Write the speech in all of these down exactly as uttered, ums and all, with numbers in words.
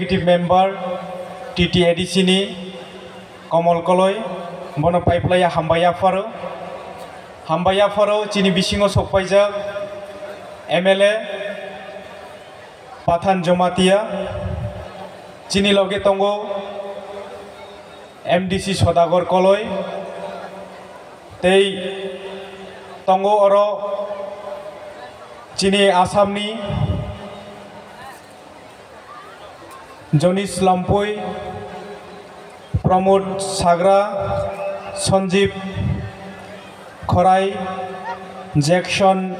Executive Member T T A D C ni Komol Koloi, bono paiplaiya hambai yapharo. Hambai yapharo chini bisingo sokpaijak M L A Pathan Jomatia, chini loge tongo M D C Sodagar Koloi, tei tongo oro chini Assamni Jonis Lampui, Pramod Sagra, Sanjeev Khorai, Jackson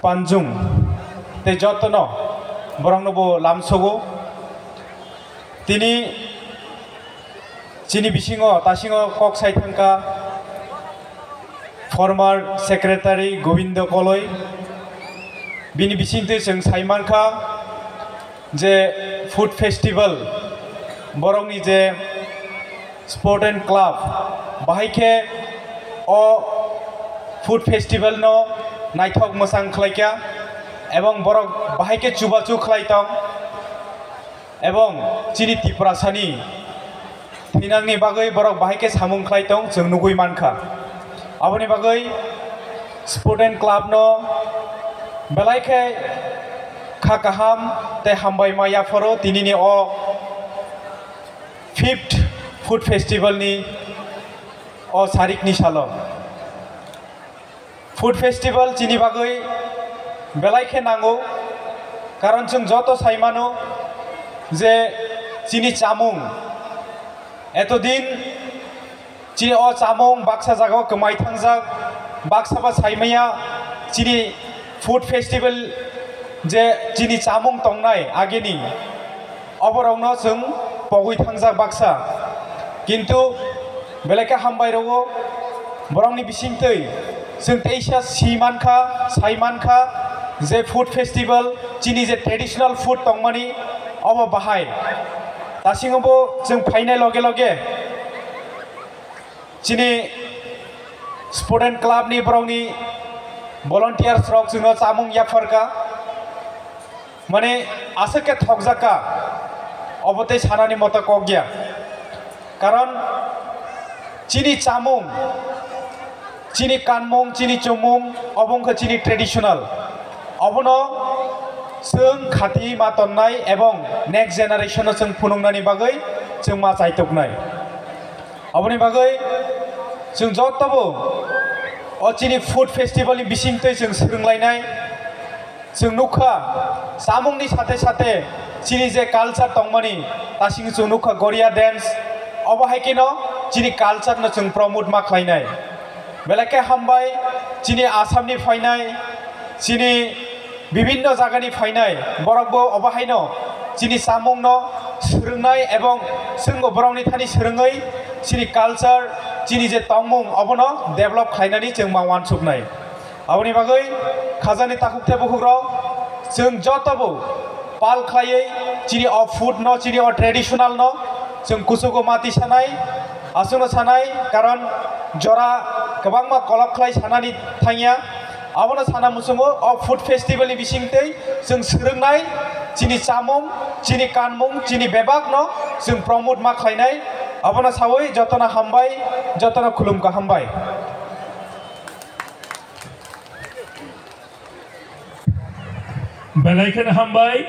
Panjung, tei jotono borokno bo lamsogo. Tini chini bisingo tasingo kok sai thangkha former secretary Govindo Koloi. Bini bisingtwi chwng sai mankha je food festival, borokni je sport and club, bahai khe o food festival no naithok mwchang khlaikha, ebong borok bahai khe chubachu khlai tong, ebong chini Tiprasani thinangni bagwi borok bahai khe samung khlai tong, chwng nugwi mankha. Aboni bagwi sport and club no belai khe kha kaham tei hambai ma yapharo tinini o fifth food festival ni o sarikni salo. Food festival chini bagwi belai khe nango, karon chwng joto sai mano je chini chamung, etodin chini o chamung baksa jagao kwmai thangjak, baksa ba sai maya chini food festival je chini chamung tongnai ageni, oborokno chwng pogwi thangjak baksa. Kintu belai khe hambai rwo, borokni bisingtwi chwng teisa si mankha, sai mankha je food festival, chini je traditional food tongmani, obo bahai. Dasingo bo chwng phainai loge loge chini sport and club ni borokni volunteers rok chwngno chamung yapharkha. Mane aswk khe thokjakha, obo tei sanani moto kok ya. Karon chini chamung, chini kanmung, chini chumung, obo wngkha chini traditional. Obono chwng khati ma tonnai ebong next generation no chwng phunuknani bagwi chwng ma chaituknai. Aboni bagwi chwng jotobo o chini food festival ni bisingtwi chwng swrwnglainai. Chwng nukha, chamungni sathe sathe chini je culture tongmani, tasing chwng nukha Goria dance, obo hai kheno chini culture no chwng promote ma khlainai. Belai khe hambai, chini Assamni phainai, chini bibinno jagani phainai borokbo obo haino chini chamungno swrwngnai ebong chwngbo borokni thani swrwngwi chini culture, chini je tongmung obono develop khlainani chwng ma uansuknai. Aboni bagwi khajani takhuk tei bukhukrok, chwng jotobo pal khlaiwi chini o food no, chini o traditional no chwng kuchugo mati sanai, aswkno sanai, karon jora kwbangma kolok khlai sanani thangya. Abono sana muchungo o food festival ni bisingtwi chwng swrwngnai chini chamung, chini kanmung, chini bebak no chwng promote ma khlainai. Abono sawi jotono hambai, jotono khulum kaham bai. Belai kheno hambai.